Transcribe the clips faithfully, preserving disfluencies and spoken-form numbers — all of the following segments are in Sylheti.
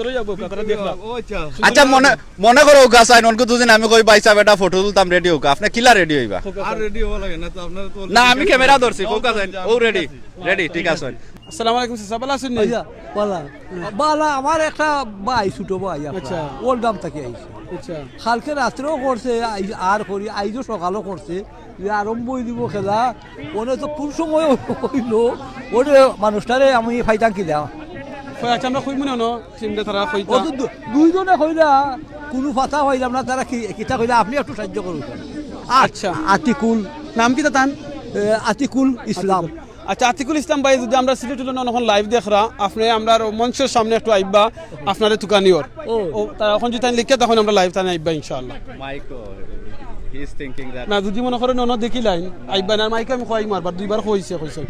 চলে যাবো, আপনারা দেখবা। ও আচ্ছা। আচ্ছা, মনে, মনে করো, উকা চাইন, অনকু দুদিন আমি কই, "ভাই সাহেব, এটা ফটো তুলতাম, রেডি হউকা।" আপনে কিলা রেডি অইবা? আর রেডি হওয়া লাগে না তো, আপনারা তো না, আমি ক্যামেরা ধরছি, ও উকা চাইন, ও রেডি, রেডি, ঠিক আছে। আসসালামু আলাইকুম, চাচা, ভালা আছইন নি? আচ্ছা, বালা। বালা, আমার একটা ভাই, ছোট ভাই আপনার, আচ্ছা। ওর গ্রাম থাকি আইছে। আচ্ছা। কালকে রাত্রেও করছে, আইজ আর করি, আইজও সকালও করছে। যে আরম্ভ অই দিব খেলা, ওনে তো কোন সময় অইলো, ওরে মানুষটারে আমি ফাইতাম কি দেওয়া। আচ্ছা, আমরা কইমু না, টিমটা তারা কইতা। ও তো দু-, দুইজনে কইলা, কোনো কথা কইলাম না, তারা কি, কিতা কইলা, আপনি একটু সাহায্য করুন। আ-, আচ্ছা। আতিকুল। নাম কিতা তান? এ, আতিকুল ইসলাম। আচ্ছা, আতিকুল ইসলাম ভাই, যদি আমরা সিলেট লন্ডন অখন live দেখরা, আপনে আমরার মঞ্চর সামনে একটু আইবা, আপনারে তুকানিওর। ও। ও, তারা অখন যদি তাইন লিখে, তখন আমরা live তাইন আইবা ইনশাআল্লাহ। Mic-ও, he is thinking that না, যদি মনে করেন অন্য দেখি লাইন, আইবা না, mic-ও আমি কইমু আরবার, দুইবার কইছে, কইছে।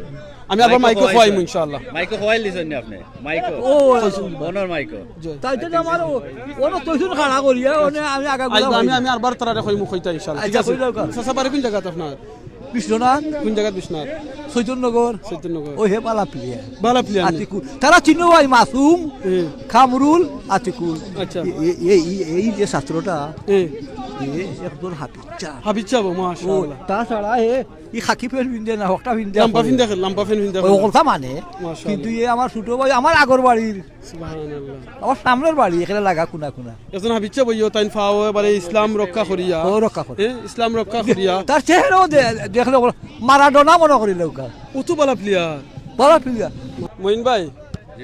আমি আরবার mic-ও mic-ও কইছে। কইমু ইনশাআল্লাহ। Mic-ও কইল দিছইন নি আপনে? Mic-ও? ও, কইছে। অনর mic-ও। জি। তাই তো আমার ও, ওরা তৈছুন খাড়া করিয়া, ওনে আমি আগা গুলা আইবা, আমি, কইছি। আমি আরবার তারারে কইমু কইতা ইনশাআল্লাহ। আচ্ছা, ঠিক আছে? কইলাও কা। চাচা বাড়ি কোন জাগাত আপনার? বিশ্বনাথ। কোন জাগাত বিশ্বনাথ? চৈতন্যনগর। চৈতন্যনগর। ওই হে বালা player। বালা player নি? আতিকুল। তারা চিনো ভাই মাসুম, হুম। কামরুল, আতিকুল। আচ্ছা। এ-, এ-, এই, এই, এই যে ছাত্রটা, হুম। এ একজন হাফিজ সাব। হাফিজ সাব, মাশাআল্লাহ। ও, তাছাড়া এ, ই খাকি pant পিন্দে না, হকটা পিন্দে লাম্বা করে। পিন্দে, লাম্বা pant পিন্দে ওই করে। হকলতা মানে, মাশাআল্লাহ। কিন্তু এ আমার ছোট ভাই, আমার আগর বাড়ির। সুবহানাল্লাহ। আমার সামনর বাড়ি, এখানে লাগা কুনা কুনা। একজন হাফিজ সাব অইয়া, তাইন ফাও এবারে ইসলাম রক্ষা করিয়া। ও রক্ষা করে। এ, ইসলাম রক্ষা করিয়া। তার চেহারাও দে-, দেখলে ওগুলো মারাডোনা মনে করি লৌকা। অত বালা player। বালা player। মঈন ভাই,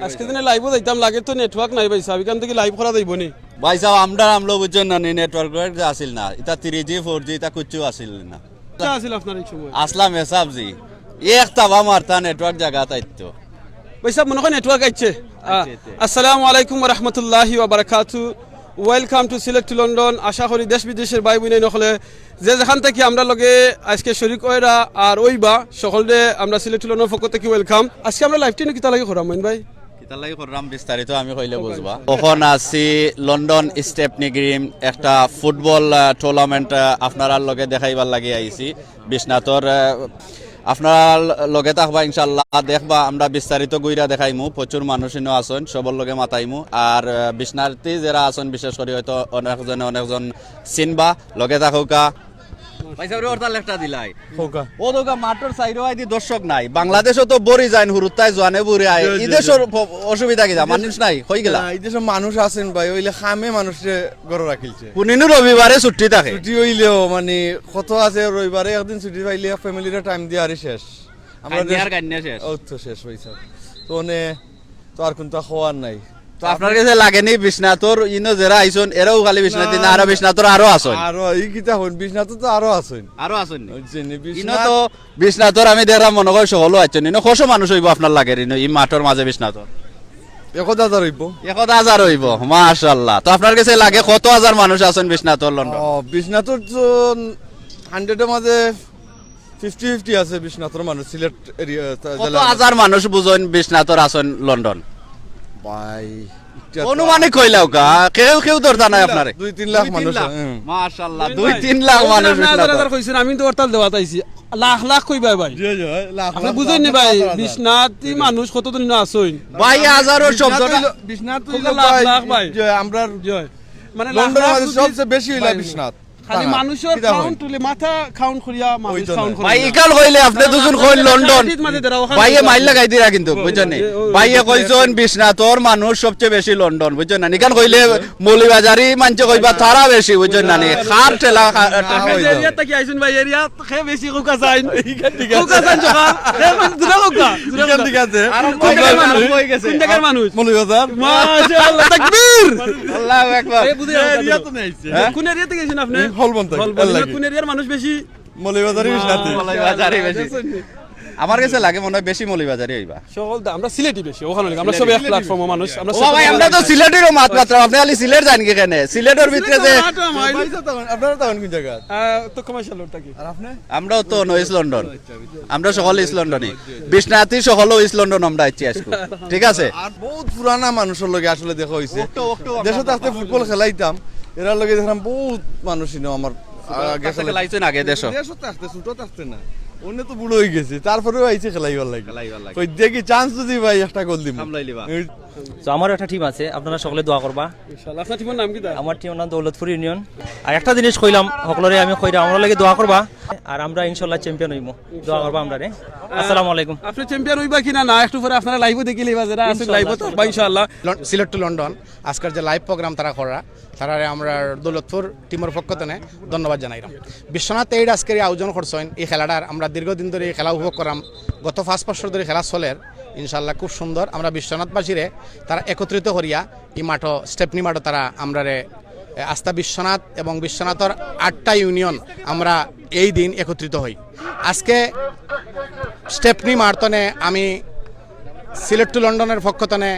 আজকে দিনে live-ও যাইতাম, লাগে তো network নাই ভাই সাব, এখান থাকি live করা যাইবো নি? ভাই সাব, আমরা আমলো বুঝছইন না নি, network যে আছিল না, ইটা three G, four G, ইটা কিচ্ছু আছিল না। কিতা আছিল আপনার এই সময়? আসলাম এসাব জি। এক তাবা মারতা network জাগাত আইতো। ভাই সাব, মনে হয় network আইছে। আ, আইছে, আইছে। আসসালামু আলাইকুম ওয়া রাহমাতুল্লাহি ওয়া বারাকাতু। Welcome to Sylhet to London. আশা করি দেশ বিদেশের ভাই বইনাইন অকলে যে যেখান থাকি আমরার লগে আজকে শরিক অইরা আর অইবা, সকলরে আমরা সিলেট to লন্ডনর পক্ষ থাকি welcome। আজকে আমরা live-টা কিতা লাগি করাম, মইন ভাই? কিতার লাগি কররাম বিস্তারিত আমি কইলে বুঝবা। অখন আছি লন্ডন স্টেপনি গ্রিন, একটা football, আহ, tournament, আহ, আপনারার লগে দেখাইবার লাগি আইছি। বিশ্বনাথর, আহ, আপনারা লগে থাকবা ইনশাআল্লাহ, দেখবা আমরা বিস্তারিত ঘুইরা দেখাইমু। প্রচুর মানুষ ইনো আছইন, সবর লগে মাতাইমু। আর, আহ, বিশ্বনাথী যেরা আছইন বিশেষ করি হয়তো অনেকজনে অনেকজন চিনবা, লগে থাকউক্কা। ভাই সাব, ওরে অর্থাৎ লেখটা দিলাই। হউক্কা। ও দোকা মাঠর সাইডো আইদি দর্শক নাই। বাংলাদেশো তো বড়ি যাইন, হুরুতায় জোয়ানে বুড়ে আয়। জি, জি, ই দেশর জি। প-, অসুবিধা কিতা? মানুষ নাই, কই গেলা? না, ই দেশো মানুষ আছইন ভাই, অইলে কামে মানুষরে ঘরো রাখিলছে। কুনিনু রবিবারে ছুটি থাকে। ছুটি অইলেও মানে কত আছে, রবিবারে একদিন ছুটি পাইলে family-রে time দিয়া আরই শেষ। আমরা কাইন্নে আর দেশ-, কাইন্নে শেষ। ও তো শেষ অইছে। তো মানে তো আর কুনতা কওয়ার নাই। তো আপনার গেছে লাগে নি বিশ্বনাথর ইনো যেরা আইছইন, এরাও খালি বিশ্বনাথ না, না, আরো বিশ্বনাথর আরো আছইন? আরো, ই কিতা কইন, বিশ্বনাথর তো আরো আছইন। আরো আছইন নি? বুঝছেন নি? ইনো বিশ্বনাথ তো বিশ্বনাথর আমি দেখরাম মনে কয় সকলও আছইন। ইনো কত মানুষ অইবো আপনার লাগে ইনো, ই মাঠর মাঝে বিশ্বনাথর? এক হাজার অইবো। এক হাজার অইবো, মাশাআল্লাহ। তো আপনার গেছে লাগে কত হাজার মানুষ আছইন বিশ্বনাথর লন্ডন? ও, বিশ্বনাথর তো hundred-এর মাঝে fifty fifty আছে বিশ্বনাথর মানুষ, সিলেট area, তা-, কত জেলার মানুষ। হাজার মানুষ বুঝইন বিশ্বনাথর আছইন লন্ডন? ভাই, ইটা তো অনুমানিক কইলাউক্কা, কেউ কেউ ধরতা নাই আপনারে। দুই তিন লাখ মানুষ, হুম। মাশাআল্লাহ, দুই তিন লাখ মানুষ বিশ্বনাথর। হাজার কইছেন, আমি তো অর্থাৎ দেওয়াত আইছি। লাখ লাখ কইবা ভাই। জি, জি, ভাই, লাখ আপনি লাখ, বুঝইন নি ভাই, হাজার হাজার। বিশ্বনাথী মানুষ কতজন ইনো আছইন? ভাই, হাজারো শব্দটা বিশ্বনাথ অইলো, বিশ্বনাথ অইলো লাখ ভাই, লাখ ভাই। যে আমরার জি। মানে লাখ লন্ডনের লাখ মাঝে যদি সবচেয়ে বেশি অইলো ভাই, বিশ্বনাথ। খালি তারা। মানুষর কিতা count কইন? তুলে মাথা count করিয়া মানুষ ওই তো count না। করে ভাই, না। ইখান কইলে আপনি তারা দুজন মাথা কইন তুলে লন্ডন। Credit মাঝে দেরা, ওখানে ভাইয়ে মাইল লাগাই দিরা কিন্তু, ওই, বুঝছেন নি? ওই, ওই, ভাইয়ে ওই, কইছইন বিশ্বনাথর মানুষ সবচেয়ে বেশি লন্ডন, বুঝছেন না? ইখান কইলে মৌলভীবাজারি মানষে কইবা তারা বেশি, বুঝছেন না নি? কার ঠেলা, কা-, ঠেলা আপনি যে হইতো। Area থাকি আইছইন ভাই, area খে বেশি কউক্কা চাইন। ঠিক আছে, ঠিক আছে। কউক্কা চাইন সকাল। খে মানে দুটা কউক্কা, দুটা ইখান কউক্কা। ঠিক আছে। কোন জায়গার মানুষ? আরম্ভ হয়ে গেছে। কোন জায়গার মানুষ? মৌলভীবাজার। মাশাআল্লাহ, তাকবীর। আল্লাহু আকবার। এই বুঝে এই যাও, area তো নেই। হ্যাঁ? কোন area থেকে আইছেন আপনি? এই হলবন থেকে, হলবন। এর লাগি। কোন area-র মানুষ বেশি? মৌলভীবাজারি বেশি নাতি? মৌলভীবাজারি বেশি। আমার গেছে লাগে মনে হয় বেশি মৌলভীবাজারি অইবা। সকল দা-, আমরা সিলেটি বেশি, ওখানে লাগে। আমরা সিলেটি। সব এক platform-ও মানুষ, আমরা ও সব বাবা, এক আমরা তো platform। সিলেটিরও মাত মাত্র, আপনি খালি সিলেট যাইন কি কেনে? সিলেটর ভিতরে যে সিলেট তো মাত্র আমার। ভাই সাহেব, তখন, আপনারা তখন কোন জায়গা? আহ, তো commercial road থাকি। আর আপনি? আমরাও তো East London। আমরা সকল East London-ই। বিশ্বনাথী সকলও East London আমরা আইছি আজকে। ঠিক আছে? আর বহুত পুরানা মানুষর লগে আসলে দেখা হইছে। ওক্ত, ওক্ত, দেশো থাকতে football খেলাইতাম, এরার লগে দেখলাম বহুত মানুষ ইনো আমার আগে খেলাইতাম। খেলাইছেন আগে দেশো? দেশো থাকতে, ছোট থাকতে না। অনে তো বুড়া অই গেছি, তারপরেও আইছি খেলাইবার লাগি। খেলাইবার লাগি। কই দেখি chance যদি পাই একটা goal দিমু। সামলাইলিবা। এই তো আমারও একটা টিম আছে, আপনারা সকলে দোয়া করবা। ইনশাআল্লাহ। আপনার টিমর নাম কিতা? আমার টিমর নাম দৌলতপুর ইউনিয়ন। আর একটা জিনিস কইলাম, সকলরে আমি কইরা আমরার লাগি দোয়া করবা, আর আমরা ইনশাল্লাহ চ্যাম্পিয়ন হইমু। দোয়া করবা আমরারে। আসসালামু আলাইকুম। আপনি চ্যাম্পিয়ন হইবা কিনা না, একটু পরে আপনারা লাইভও দেখিলাইবা, যারা আছেন লাইভও থাকবা ইনশাআল্লাহ। সিলেট টু লন্ডন আজকের যে লাইভ প্রোগ্রাম তারা করা, তারারে আমরা দৌলতপুর টিমর পক্ষ থেকে ধন্যবাদ জানাইলাম। বিশ্বনাথ এইড আজকের এই আয়োজন করছেন এই খেলাটার, আমরা দীর্ঘদিন ধরে এই খেলা উপভোগ করাম, গত পাঁচ বছর ধরে খেলা চলের। ইনশাল্লাহ খুব সুন্দর। আমরা বিশ্বনাথবাসীরে তারা একত্রিত করিয়া এই মাঠো, স্টেপনি মাঠো তারা আমরারে, এ, আস্থা বিশ্বনাথ এবং বিশ্বনাথর আটটা ইউনিয়ন আমরা এই দিন একত্রিত হই। আজকে স্টেপনি মাঠতনে আমি সিলেট টু লন্ডনের পক্ষ তনে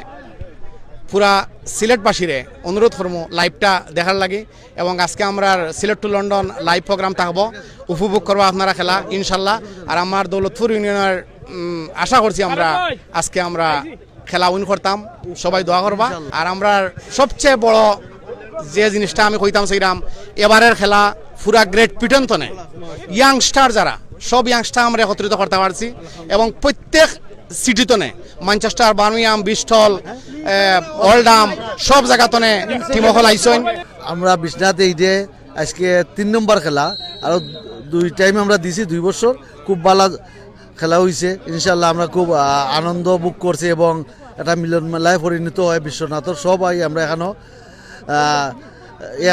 পুরা সিলেটবাসীরে অনুরোধ করমু লাইভটা দেখার লাগি। এবং আজকে আমরার Sylhet to London live programme থাকবো, উপভোগ করবা আপনারা খেলা ইনশাল্লাহ। আর আমার দৌলতপুর ইউনিয়নের, উম, আশা করছি আমরা আজকে আমরা খেলা উইন করতাম, সবাই দোয়া করবা। আর আমরার সবচেয়ে বড় যে জিনিসটা আমি কইতাম চাইরাম, এবারের খেলা পুরা গ্রেট পিটন তনে ইয়াংস্টার যারা, সব ইয়াংস্টার আমরা একত্রিত করতে পারছি এবং প্রত্যেক সিটি তনে, ম্যানচেস্টার, বার্মিংহাম, ব্রিস্টল, এ, ওল্ডহাম, সব জায়গা তনে টিম অকল আইছইন। আমরা বিশ্বনাথ এইডে আজকে তিন নম্বর খেলা, আরও দুই টাইম আমরা দিছি দুই বছর, খুব ভালো খেলা হইছে। ইনশাল্লাহ আমরা খুব, আহ, আনন্দ ভোগ করছি এবং একটা মিলন মেলায় পরিণত হয় বিশ্বনাথর। সবাই আমরা এখানো, আহ,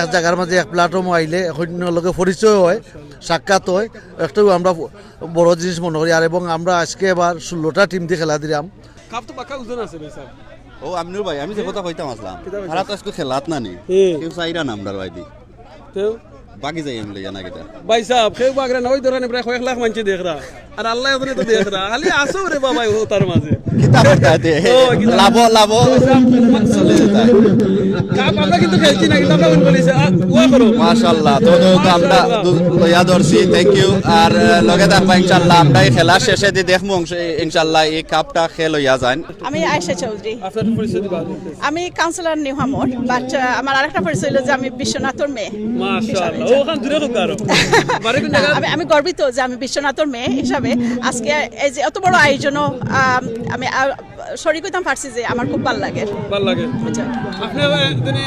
এক জায়গার মাঝে এক প্ল্যাটফর্ম আইলে অন্যর লগে পরিচয় হয়, সাক্ষাৎ হয়, একটাও আমরা বড় জিনিস মনে করি। আর এবং আমরা আজকে এবার ষোলোটা টিম দিয়ে খেলা দিলাম। কাপ তো পাক্কা ওজন আছে ভাই সাহেব। ও আমিনুর ভাই, আমি যে কথা কইতাম আসলাম, কিতা কইতাম? তারা তো আজকে খেলাত নানি, হুম। কেউ চাইরা না আমরার ভাই দি। তো বাকি যাই আমি লইয়া না কিতা। ভাই সাহেব, কেউ বাগরা না, ওই ধরেন প্রায় কয়েক লাখ মানছে দেখরা, আর আল্লাহ ওখানে তো দেখরা, খালি আসো রে বাবা ও তার মাঝে। কিতা করতে আতে? ও, কিতা? লাভ, লাভ। চলে যেতা। কাপ আমরা কিন্তু খেলছি না, কিন্তু আমরা উইন করেছি। আ, ওয়া করো। মাশাআল্লাহ, তো, তো, তো আমরা মাশাআল্লাহ। দু-, লইয়া ধরছি, থ্যাংক ইউ। আর, আহ, লগে থাকবা ইনশাআল্লাহ, আমরা এই খেলা শেষে দি দেখমু অংশ-, ইনশাআল্লাহ এই কাপটা খে লইয়া যাইন। আমি আয়েশা চৌধুরী। আপনার একটু পরিচয় দিবা। আমি কাউন্সিলর নিউ হামর, বাট আমার আরেকটা পরিচয় হলো যে আমি বিশ্বনাথর মেয়ে। মাশাআল্লাহ। ও, ওখান দূরে হোক আরো। বাড়ি কোন জায়গা? আমি, আমি গর্বিত যে আমি বিশ্বনাথর মেয়ে হিসাবে আজকে এই যে এত বড় আয়োজনও, আম, আমি আ, শরিক হইতাম পারছি যে আমার খুব ভালো লাগে। ভালো লাগে। বুঝছেন? আপনি, আহ, মানে,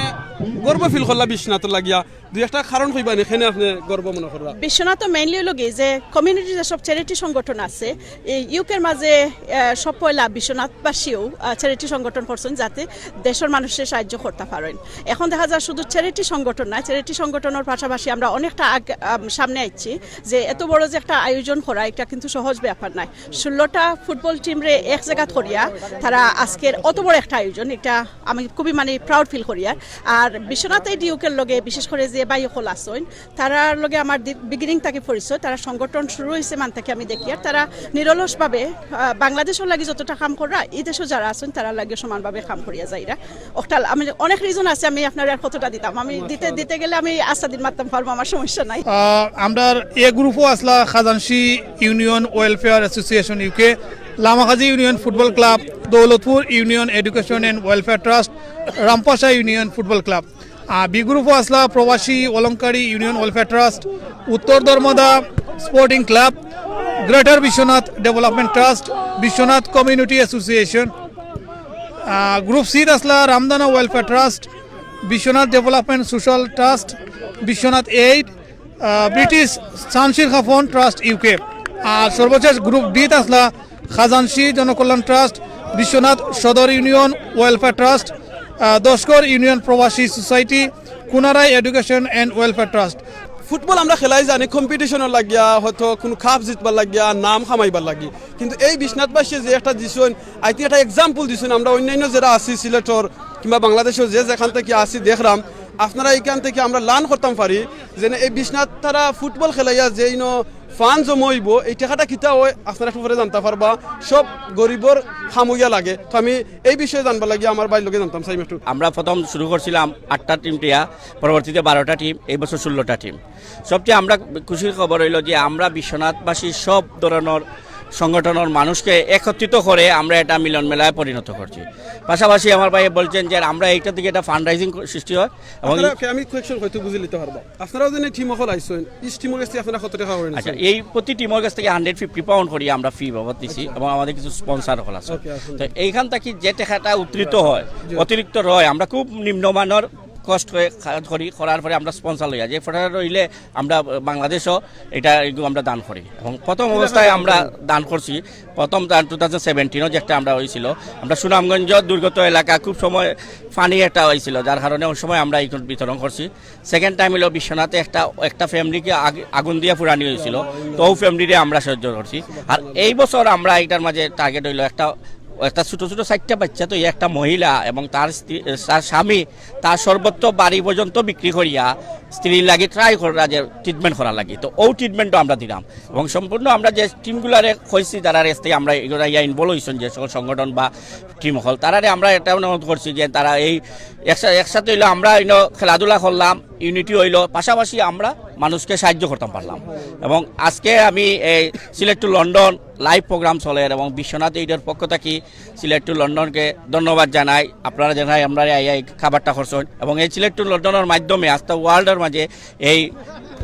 গর্ব ফিল করলা বিশ্বনাথ লাগিয়া। দুই একটা কারণ কইবা নি, কেনে আপনি গর্ব মনে করলা? বিশ্বনাথ তো মেইনলি হলো কি যে কমিউনিটি যেসব চ্যারিটি সংগঠন আছে, এই ইউকের মাঝে, আহ, সব পয়লা বিশ্বনাথবাসীও, আহ, চ্যারিটি সংগঠন করছেন যাতে দেশের মানুষের সাহায্য করতে পারেন। এখন দেখা যায় শুধু চ্যারিটি সংগঠন না, চ্যারিটি সংগঠনের পাশাপাশি আমরা অনেকটা আগ-, আম, সামনে আইছি যে এত বড় যে একটা আয়োজন করা, এটা কিন্তু সহজ ব্যাপার নয়। ষোলোটা ফুটবল টিমরে এক জায়গাত করিয়া তারা আজকের অত বড় একটা আয়োজন, এটা আমি খুবই মানে প্রাউড ফিল করি। আর, আর বিশ্বনাথ এই ডিউকের লগে বিশেষ করে যে ভাই অকল আছইন, তারার লগে আমার দি-, বিগিনিং থাকি পরিচয়, তারা সংগঠন শুরু হইছে মান থাকি আমি দেখি। আর তারা নিরলসভাবে, আহ, বাংলাদেশর লাগি যতটা কাম কররা, এই দেশও যারা আছইন তারার লাগি সমানভাবে কাম করিয়া যাইরা। ওটা আমি অনেক রিজন আছে, আমি আপনারে আর কতটা দিতাম, আমি দিতে, দিতে গেলে আমি আস্তা দিন মারতাম পারবো, আমার সমস্যা নাই। আহ, আমরার এ গ্রুপও আসলা Khajanshi union welfare association UK, Lamakazi union football club, Daulatpur union education and welfare trust, Rampasha union football club. Ah, B গ্রুপও আসলা প্রবাসী Alankari union welfare trust, Uttar Dharmada sporting club, greater Biswanath development trust, Biswanath community association. Ah, group সিত আসলা Ramdana welfare trust, Biswanath development social trust, Biswanath aid, ah, British চানশির খাফন trust UK. আর সর্বশেষ group ডিত আসলা খাজানশি জনকল্যাণ ট্রাস্ট, বিশ্বনাথ সদর ইউনিয়ন ওয়েলফেয়ার ট্রাস্ট, আহ, দশকর ইউনিয়ন প্রবাসী সোসাইটি, কুনারাই education and welfare trust. Football আমরা খেলাই জানি কম্পিটিশনর লাগিয়া, হয়তো কোনো কাপ জিতবার লাগিয়া, নাম কামাইবার লাগি। কিন্তু এই বিশ্বনাথবাসী যে একটা দিছইন, আই থিঙ্ক একটা এক্সাম্পল দিছইন, আমরা অন্যান্য যারা আছি সিলেটর কিংবা বাংলাদেশর যে যেখান থাকি আছি দেখরাম, আপনারা এখান থাকি আমরা লার্ন করতাম পারি যে না, এই বিশ্বনাথ তারা ফুটবল খেলাইয়া যে ইনো ফান্ড জমা হইব, এই টাকাটা কিতা হয় আপনারা একটু পরে জানতা পারবা। সব গরিবর কাম অইয়া লাগে। তো আমি এই বিষয়ে জানবার লাগি আমার ভাইর লগে জানতাম চাইম একটু। আমরা প্রথম শুরু করছিলাম আটটা টিম দিয়া, পরবর্তীতে বারোটা টিম, এই বছর ষোলোটা টিম। সবচেয়ে আমরা খুশির খবর হইল যে আমরা বিশ্বনাথবাসী সব ধরনের সংগঠনের মানুষকে একত্রিত করে আমরা এটা মিলন মেলায় পরিণত করছি। পাশাপাশি আমার ভাই বলছেন যে আমরা এইটা থেকে একটা ফান্ড রাইজিং সৃষ্টি হয় এবং আপনারা, okay, আমি কোয়েকশন হয়তো বুঝে নিতে পারবা। আপনারাও যেন টিম অকল আইসেন, ইস টিমর কাছ থেকে আপনারা কত টাকা করেন? আচ্ছা, এই প্রতি টিমর কাছ থেকে হান্ড্রেড ফিফটি পাউন্ড করি আমরা ফি বাবদ দিছি। আচ্ছা। এবং আমাদের কিছু স্পন্সর অকল আছে। Okay, আচ্ছা। তো এইখান থেকে যে টাকাটা উত্তরিত হয়, জি। অতিরিক্ত রয়, আমরা খুব নিম্নমানের কষ্ট করে খা-, করি, করার পরে আমরা স্পন্সর লইয়া যে ফটো রইলে আমরা বাংলাদেশও এটা এগুলো আমরা দান করি। এবং প্রথম অবস্থায় আমরা দান করছি, প্রথম দান টু থাউজেন্ড সেভেন্টিনও যে একটা আমরা হয়েছিল, আমরা সুনামগঞ্জ দুর্গত এলাকা খুব সময় পানি একটা হয়েছিল, যার কারণে ওই সময় আমরা এখন বিতরণ করছি। সেকেন্ড টাইম হলো বিশ্বনাথে একটা, একটা ফ্যামিলিকে আগ-, আগুন দিয়ে পুরানি হয়েছিল, তো ওই ফ্যামিলিরে আমরা সাহায্য করছি। আর এই বছর আমরা এটার মাঝে টার্গেট হইলো একটা, একটা ছোট ছোট চারটা বাচ্চা, তো এই একটা মহিলা এবং তার স্ত্রী, তার স্বামী, তার সর্বত্র বাড়ি পর্যন্ত বিক্রি করিয়া স্ত্রীর লাগি ট্রাই করা যে ট্রিটমেন্ট করা লাগি, তো ও ট্রিটমেন্টও আমরা দিলাম। এবং সম্পূর্ণ আমরা যে টিমগুলারে কইছি, তারা রেস্টে আমরা এগুলো ইয়া ইনভলভ হয়েছেন যে সকল সংগঠন বা টিম হল, তারারে আমরা এটা অনুরোধ করছি যে তারা এই একসা-, একসাথে হইলো আমরা ইনো খেলাধুলা করলাম, ইউনিটি হইলো, পাশাপাশি আমরা মানুষকে সাহায্য করতাম পারলাম। এবং আজকে আমি এই Sylhet to London live programme চলের এবং বিশ্বনাথ এইডর পক্ষ থাকি সিলেট টু লন্ডনকে ধন্যবাদ জানাই। আপনারা জানাই আমরা এই, এই খাবারটা করছেন এবং এই সিলেট টু লন্ডনের মাধ্যমে আস্তা ওয়ার্ল্ডের মাঝে এই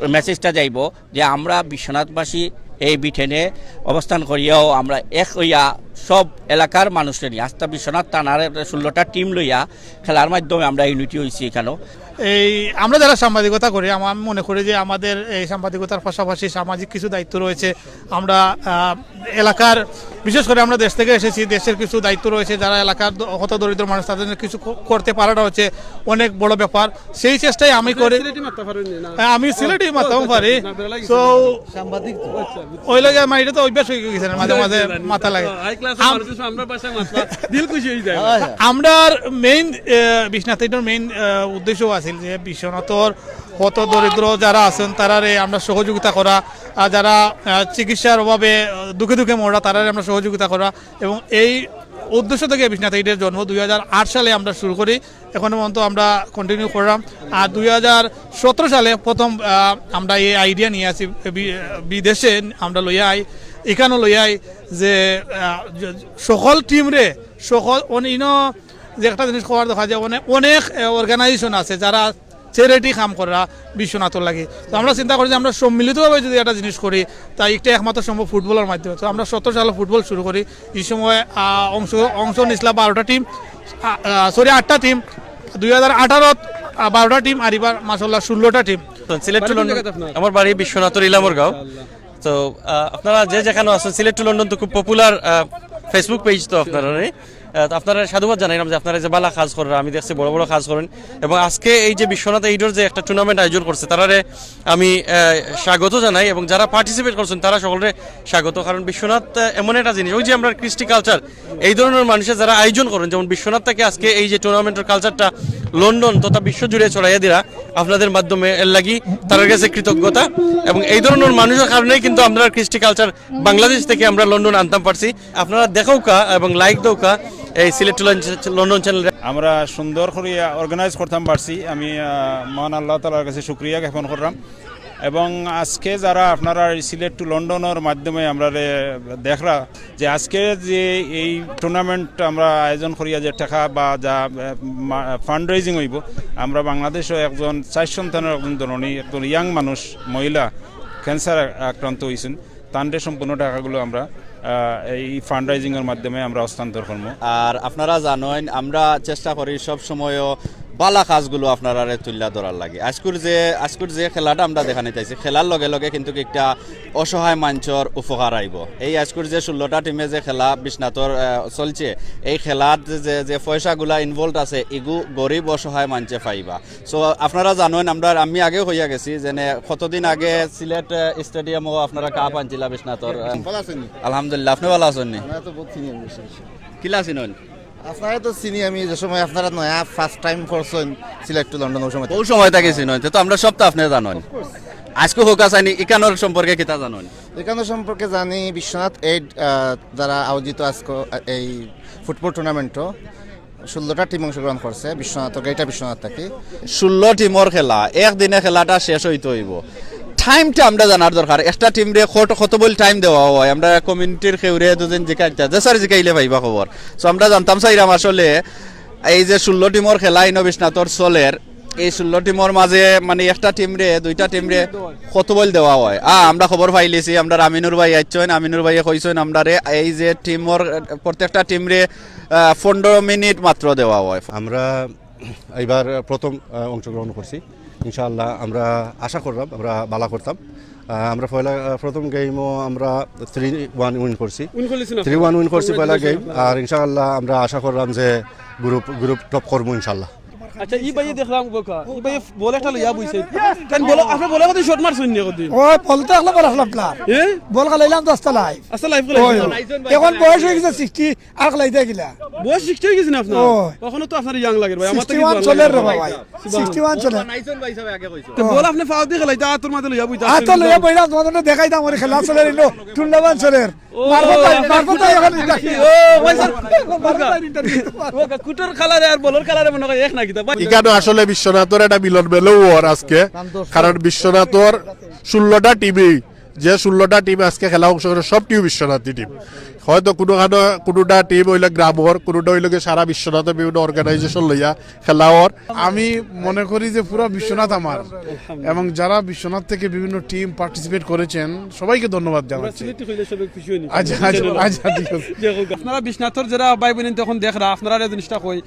মেসেজটা যাইব যে আমরা বিশ্বনাথবাসী এই ব্রিটেনে অবস্থান করিয়াও আমরা এক হইয়া সব এলাকার মানুষকে নিয়ে আস্তা বিশ্বনাথ থানার ষোলোটা টিম লইয়া খেলার মাধ্যমে আমরা ইউনিটি হইছি এখানেও। এই আমরা যারা সাংবাদিকতা করি, আমা-, আমি মনে করি যে আমাদের এই সাংবাদিকতার পাশাপাশি সামাজিক কিছু দায়িত্ব রয়েছে। আমরা, আহ, এলাকার, বিশেষ করে আমরা দেশ থেকে এসেছি, দেশের কিছু দায়িত্ব রয়েছে, যারা এলাকার দ-, হত দরিদ্র মানুষ, তাদের জন্য কিছু ক-, করতে পারাটা হচ্ছে অনেক বড় ব্যাপার। সেই চেষ্টাই আমি করি। সিলেটি মাততে পারেন না? হ্যাঁ, আমি সিলেটি ও, মাততাম আচ্ছা, পারি। আচ্ছা, না, বেলা গেছে। So, সাংবাদিক তো। আচ্ছা, বুঝছি। ওই লাগে আমার এটা তো অভ্যাস হয়ে গেছে, মাঝে মাঝে জানি, জানি। মাথা লাগে। ও, হাই ক্লাসের আম-, মানুষ আমরা ভাষায় মাতলে দিল খুশি হয়ে যায়। হ্যাঁ, হ্যাঁ। আমরার মেইন, আহ, বিশ্বনাথ এইটার মেইন, আহ, উদ্দেশ্য আছিল যে বিশ্বনাথর হত দরিদ্র যারা আছেন, তারারে আমরা সহযোগিতা করা, আর যারা, আহ, চিকিৎসার অভাবে, আহ, দুঃখে দুঃখে মরা, তারারে আমরা সহযোগিতা করা। এবং এই উদ্দেশ্য থেকে বিশ্বনাথ এইডের জন্ম। দুই হাজার আট সালে আমরা শুরু করি, এখনো পর্যন্ত আমরা কন্টিনিউ করলাম। আর দুই হাজার সতেরো সালে প্রথম, আহ, আমরা এই আইডিয়া নিয়ে আসি, বি-, বিদেশে আমরা লইয়া আই, এখানেও লইয়া আই যে, আহ, য-, সকল টিমরে, সকল অন-, ইনো যে একটা জিনিস খবর দেখা যায়, অনেক, অনেক, আহ, অর্গানাইজেশন আছে যারা চ্যারিটি কাম করা বিশ্বনাথর লাগি। তো আমরা চিন্তা করি যে আমরা সম্মিলিতভাবে যদি একটা জিনিস করি, তাই একটা একমাত্র সম্ভব ফুটবলের মাধ্যমে। তো আমরা সতেরো সালে ফুটবল শুরু করি। এই সময়, আহ, অংশ, অংশ নিছিলা বারোটা টিম, আহ, আহ, সরি, আটটা টিম। দুই হাজার আঠারোত, আহ, বারোটা টিম, আর এবার মাশাআল্লাহ ষোলোটা টিম। সিলেট টু বাড়ি কোন লন্ডন, জায়গাতে আপনার? আমার বাড়ি বিশ্বনাথর ইলামরগাঁও। মাশাআল্লাহ। তো, আহ, আপনারা যে যেখানে আছেন, সিলেট টু লন্ডন তো খুব পপুলার, আহ, Facebook পেজ তো আপনারা, আহ, তো আপনারা সাধুবাদ জানাইলাম যে আপনারা যে বালা কাজ করেন, আমি দেখছি বড় বড় কাজ করেন। এবং আজকে এই যে বিশ্বনাথ এইডর যে একটা টুর্নামেন্ট আয়োজন করছে, তারারে আমি, আহ, স্বাগত জানাই এবং যারা পার্টিসিপেট করছেন তারা সকলরে স্বাগত। কারণ বিশ্বনাথ, আহ, এমন একটা জিনিস, ওই যে আমরা কৃষ্টি কালচার, এই ধরনের মানুষের যারা আয়োজন করেন, যেমন বিশ্বনাথ থেকে আজকে এই যে টুর্নামেন্টের কালচারটা লন্ডন তথা বিশ্বজুড়ে ছড়াইয়া দিরা আপনাদের মাধ্যমে, এর লাগি তারার কাছে কৃতজ্ঞতা। এবং এই ধরনের মানুষের কারণেই কিন্তু আমরা কৃষ্টি কালচার বাংলাদেশ থেকে আমরা লন্ডন আনতাম পারছি। আপনারা দেখউক্কা এবং লাইক দেউক্কা এই সিলেট টু লন্ডন চ্যানেল। আমরা সুন্দর করিয়া অর্গানাইজ করতাম পারছি। আমি, আহ, মহান আল্লাহ তাআলার কাছে শুকরিয়া জ্ঞাপন করলাম। এবং আজকে যারা আপনারা এই সিলেট টু লন্ডনের মাধ্যমে আমরারে দেখরা, যে আজকে যে এই টুর্নামেন্ট আমরা আয়োজন করিয়া যে টাকা বা যা, আহ, মা-, ফান্ড রেইজিং হইব, আমরা বাংলাদেশও একজন চার সন্তানের একজন জননী, একজন ইয়াং মানুষ, মহিলা, ক্যান্সার আক্রান্ত হইছেন, তানরে সম্পূর্ণ টাকাগুলো আমরা, আহ, এই ফান্ড রেইজিংয়ের মাধ্যমে আমরা হস্তান্তর করবো। আর আপনারা জানেন, আমরা চেষ্টা করি সব সময়ও বালা কাজগুলো আপনারারে তুলিয়া ধরার লাগি। আজকুর যে, আজকুর যে খেলাটা আমরা দেখানিত আইছি, খেলার লগে লগে কিন্তু একটা অসহায় মানষর উপকার আইব। এই আজকুর যে ষোলোটা টিমে যে খেলা বিশ্বনাথর, আহ, চলছে, এই খেলাত যে, যে পয়সাগুলা ইনভলভড আছে, ইগু গরিব অসহায় মানষে পাইবা। So, আপনারা জানেন, আমরা, আমি আগেও কইয়া গেছি, যেনে কতদিন আগে সিলেট, আহ, স্টেডিয়ামও আপনারা কাপ আনছিলা বিশ্বনাথর, আহ, ভালা আছইন নি? আলহামদুলিল্লাহ, আপনি ভালা আছইন নি? আমরা তো বহুত চিনি আমি বেশি বেশি। কিলা চিনইন? আপনারা তো চিনি আমি, যে সময় আপনারা নয়া ফার্স্ট টাইম করছেন সিলেট টু লন্ডন, ওই সময়। ওই সময় থাকি চিনইন, তো আমরা সব তো আপনি জানইন। Of course। আজকে হোক আসানি, ইকানোর সম্পর্কে কিতা জানইন? এখানে সম্পর্কে জানি বিশ্বনাথ এইড, আহ, দ্বারা আয়োজিত আজকে, আহ, এই ফুটবল টুর্নামেন্টও ষোলোটা টিম অংশগ্রহণ করছে বিশ্বনাথ, গ্রেটার বিশ্বনাথ থাকি। ষোলো টিমর খেলা, একদিনে খেলাটা শেষ হইতে হইব। টাইমটা আমরা জানার দরকার, একটা টিমরে কত, কত বল টাইম দেওয়া অয়। আমরা কমিউনিটির কেউরে দুজন জিকাইতা, যে স্যার জিকাইলে পাইবা খবর। সো আমরা জানতাম চাইরাম আসলে এই যে ষোলো টিমর খেলা ইনো বিশ্বনাথর চলের, এই ষোলো টিমর মাঝে মানে একটা টিমরে, দুইটা টিমরে কত বল দেওয়া অয়? আ, আমরা খবর পাইলিছি, আমরা আমিনুর ভাই আইছইন, আমিনুর ভাইয়ে কইছইন আমরারে এই যে টিমর, প্রত্যেকটা টিমরে, আ, পনেরো মিনিট মাত্র দেওয়া অয়। আমরা এবার প্রথম, আহ, অংশগ্রহণ করছি। ইনশাআল্লাহ আমরা আশা করলাম আমরা বালা করতাম। আহ, আমরা পয়লা, আহ, প্রথম গেমও আমরা থ্রি ওয়ান উইন করছি। উইন করলেছেন আপনি? থ্রি ওয়ান উইন করছি পয়লা গেম। কংগ্রাচুলেশন আপনার। আর ইনশাআল্লাহ আমরা আশা করলাম যে গ্রুপ, গ্রুপ টপ করবো ইনশাআল্লাহ। আচ্ছা, ই ভাইয়ে দেখলাম বোকা, ই ভাইয়ে বল একটা লইয়া বইছে। কেন বলো, আপনি বলে কত শট মারছেন নি কতদিন? ও, বলতে আসলে বল আসলে আপনার। এ? বল খেলাইলাম তো আস্তা লাইভ। আস্তা লাইভ খেলাইছেন? ওই, ওই। এখন বয়স হয়ে গেছে সিক্সটি, আর খেলাইতে গিলা। বয়স সিক্সটি হয়ে গেছে না আপনার? ও। এখনো তো আপনার ইয়াং লাগে ভাই, আমার তো সিক্সটি ওয়ান চলের রে বাবা। সিক্সটি ওয়ান চলের। নাইজন ভাই সাহেব আগে কইছো। তো বল আপনি ফাউল দিয়ে খেলাইতে, আতর মাঝে লইয়া বইতা। আতর লইয়া বইলাম, তোমাদের দেখাইতাম, ওরে খেলা চলের, ইনো টুর্নামেন্ট চলের। ও, মারফত ভাই, মারফত ভাই, এখন ইন্টারভিউ। ও, ভাই স্যার। মারফত ভাই, ইন্টারভিউ। ও, কুটর কালারে আর বলর কালারে মনে হয় এক না কিতা ভাই। এখানে আসলে বিশ্বনাথর একটা মিলন মেলাও অর আজকে, কারণ বিশ্বনাথর ষোলোটা টিমই, যে ষোলোটা টিম আজকে খেলা অংশগ্রহণ, সব টিম বিশ্বনাথী টিম। হয়তো কোনো খানো, কোনোটা টিম হইলে গ্রামর, কোনোটা হইলে গিয়ে সারা বিশ্বনাথের বিভিন্ন অর্গানাইজেশন লইয়া খেলা অর। আমি মনে করি যে পুরা বিশ্বনাথ আমার, এবং যারা বিশ্বনাথ থেকে বিভিন্ন টিম পার্টিসিপেট করেছেন, সবাইকে ধন্যবাদ আমরা জানাচ্ছি। সিলেটি কইলে সবাই খুশি হইনি। আচ্ছা, আচ্ছা, আচ্ছা, ঠিক আছে। যাই হোক, আপনারা বিশ্বনাথর যারা ভাই বোন তখন দেখরা, আপনারা এই জিনিসটা কই,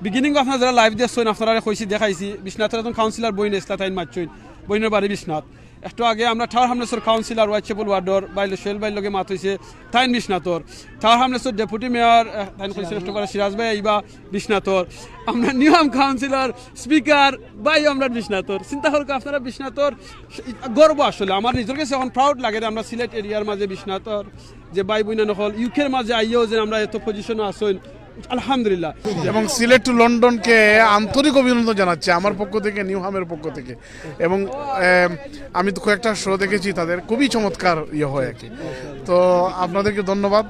বিগিনিং আপনারা যারা লাইভ দেখছেন, আপনারা কইছি দেখাইছি, বিশ্বনাথর একজন কাউন্সিলর বইন ইসলা তাইন মাতছইন, বইনের বাড়ি বিশ্বনাথ। একটু আগে আমরা টাওয়ার হামলেটসর কাউন্সিলর ওয়াইট চ্যাপেল ওয়ার্ডর ভাই সোহেল ভাইর লগে মাত হইছে, তাইন বিশ্বনাথর। টাওয়ার হামলেটসর ডেপুটি মেয়র, আহ, তাইন কইছেন একটু পরে সিরাজ ভাই আইবা বিশ্বনাথর। আমরা নিউ হাম কাউন্সিলর, স্পিকার ভাই আমরা বিশ্বনাথর। চিন্তা করুক আপনারা বিশ্বনাথর গর্ব আসলে। আমার নিজের কাছে এখন প্রাউড লাগে যে আমরা সিলেট এরিয়ার মাঝে বিশ্বনাথর যে ভাই বোন হকল ইউকের মাঝে আইয়াও যে আমরা এত পজিশনে আছইন, আলহামদুলিল্লাহ। এবং সিলেট টু লন্ডনকে আন্তরিক অভিনন্দন জানাচ্ছি আমার পক্ষ থেকে, নিউ হামের পক্ষ থেকে। এবং, এম, আমি তো কয়েকটা শো দেখেছি তাদের, খুবই চমৎকার ইয়ে হয় আর কি। তো আপনাদেরকে ধন্যবাদ।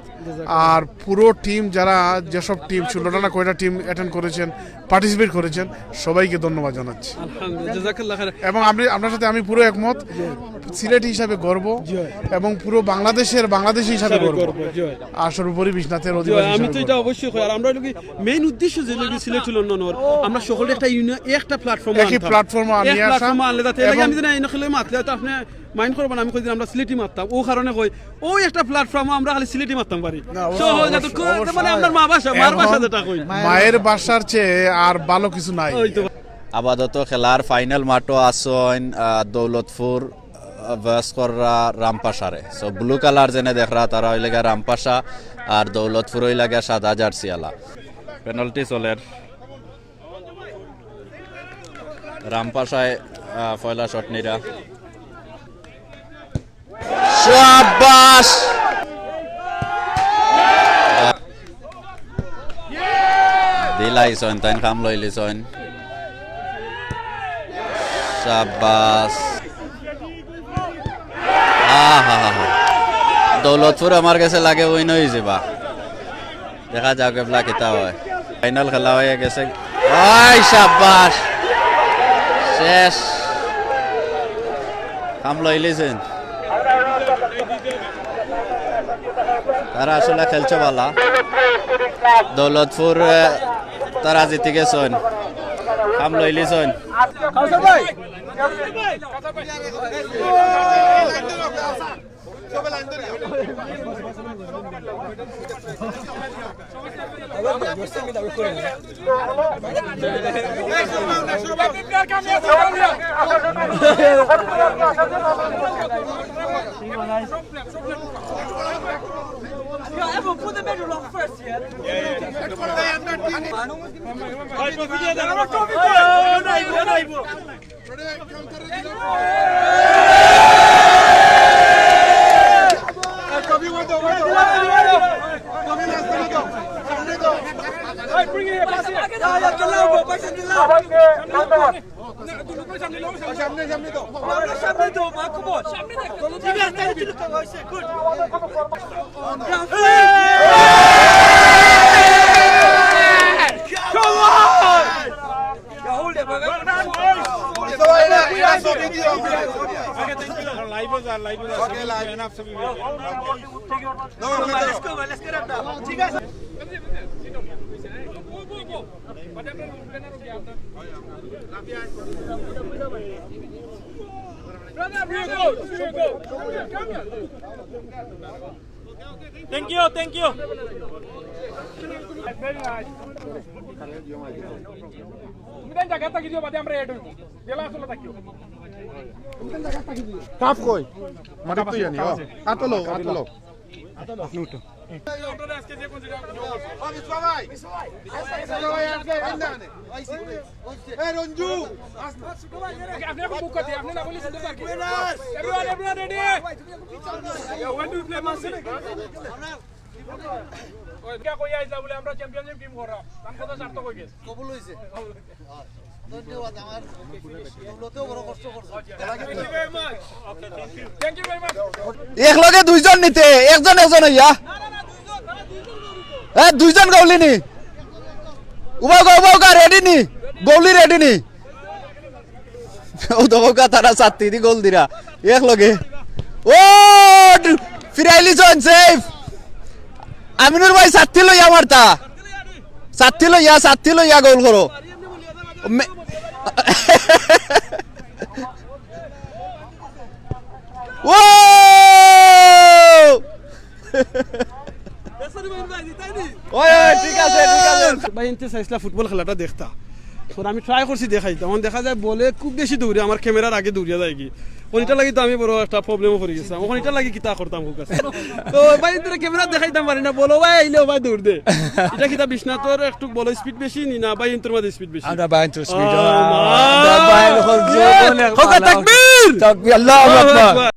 আর পুরো টিম, যারা যেসব টিম, ষোলোটা না কয়টা টিম অ্যাটেন্ড করেছেন, পার্টিসিপেট করেছেন, সবাইকে ধন্যবাদ জানাচ্ছি। আলহামদুলিল্লাহ, জাযাকাল্লাহ খাইরান। এবং আপনি, আপনার সাথে আমি পুরো একমত। সিলেটি হিসাবে গর্ব, জি। এবং পুরো বাংলাদেশের, বাংলাদেশি হিসাবে হিসাবে গর্ব। গর্ব, জি। আর সর্বোপরি বিশ্বনাথের জি, অধিবাসী আমি হিসাবে তো গর্ব। এটা অবশ্যই কই। আর আমরা লোক মেইন উদ্দেশ্য যে লোক সিলেট টু লন্ডন অর, আমরা সকলে একটা ইউনিয়ন, একটা প্ল্যাটফর্ম একই আনতাম। প্ল্যাটফর্ম আনিয়া এক আসা প্ল্যাটফর্ম আনলে যাতে, এর লাগি এবং আমি জানি না, এই নকলে মাতলে তো আপনি মাইন্ড করবেন, আমি কই যে আমরা সিলেটি মাততাম, ও কারণে কই, ওই একটা প্ল্যাটফর্ম আমরা খালি সিলেটি মাততাম পারি। না, অবশ্যই, সহজ, অবশ্যই, এত করে, অবশ্যই। মানে, আপনার মা ভাষা, মার এখন ভাষা যেটা কই। মায়ের ভাষার চেয়ে আর ভালো কিছু নাই। ওই তো। আপাতত খেলার ফাইনাল মাঠও আছইন, আহ, দৌলতপুর, আহ, ভার্সেস কররা রামপাশারে। So, ব্লু কালার যেনে দেখরা, তারা অইলেগা রামপাশা, আর দৌলতপুর অইলেগা সাদা জার্সিআলা। পেনাল্টি চলের। রামপাশায়, আহ, পয়লা শট নিরা। শাবাশ! দিলাইছইন, তাইন কাম লইলিছইন। শাবাশ! আহা হা হা। দৌলতপুর আমার গেছে লাগে উইন অইযিবা। দেখা যাউক এবলা কিতা অয়। ফাইনাল খেলা অইয়া গেছে। ওই শাবাশ। শেষ। কাম লইলিছইন। তারা আসলে খেলছে বালা। দৌলতপুর, এ, তারা জিতি গেছইন। কাম লইলিছইন। Okay, live. Thank you, thank you. Very nice. তুমি তাইন জাগা থাকি দিও, বাদে আমরা add হইব। জেলা আসলে থাকিও। কাপ কই? মাটিত তো জানি, ও। আতলো, আতলো। এই রঞ্জু, আপনি এখন বুক করতে, আপনি না বললে সুন্দর লাগে। Everyone, everyone ready? Yeah, when do we play Man City? ওই, কে কই আইলা বলে আমরা championship team করা? তার কথা সার্থক হয়ে গেছে। কবুল হইছে। ধন্যবাদ, আমার দৌলতেও বড় কষ্ট করছে। Thank you very much. Okay, thank you. Thank you very much. এক লগে দুইজন নিতে, একজন একজন হইয়া। হ্যাঁ, দুইজন গৌলি নি। উবাও গা, উবাও গা, ready নি? গৌলি ready নি? ও তো গৌকা তারা সাত্তি দি গোল দিরা। এক লগে। ও, ফিরাইলি জন সেফ। আমিনুর ভাই সাত্তি লইয়া মারতা। সাত্তি লইয়া, সাত্তি লইয়া গোল করো। মে- ও! ওই, ওই, ঠিক আছে, ঠিক আছে। ভাই, ইনতে চাইছিলা ফুটবল খেলাটা দেখতা। তো আমি try করছি দেখাইতাম। এখন দেখা যায় বলে খুব বেশি দৌড়ে, আমার ক্যামেরার আগে দৌড়িয়া যায় কি। ওখানটা লাগি তো আমি বড় একটা problem-ও পড়ি গেছিলাম। ওখানটা লাগি কিতা করতাম, খুব কাছে। তো ভাই, ইনতে ক্যামেরা দেখাইতাম পারি না, বলো ভাই, আইলেও ভাই দৌড় দে। এটা কিতা বিশ্বনাথর একটু বলো speed বেশি নি না ভাই, ইনতর মাঝে speed বেশি? আমরা ভাই ইনতর speed, ও, আমরা ভাই এখন যৌবন এক কওকা ভালা। তাকবীর! তাকবীর, আল্লাহু আকবার।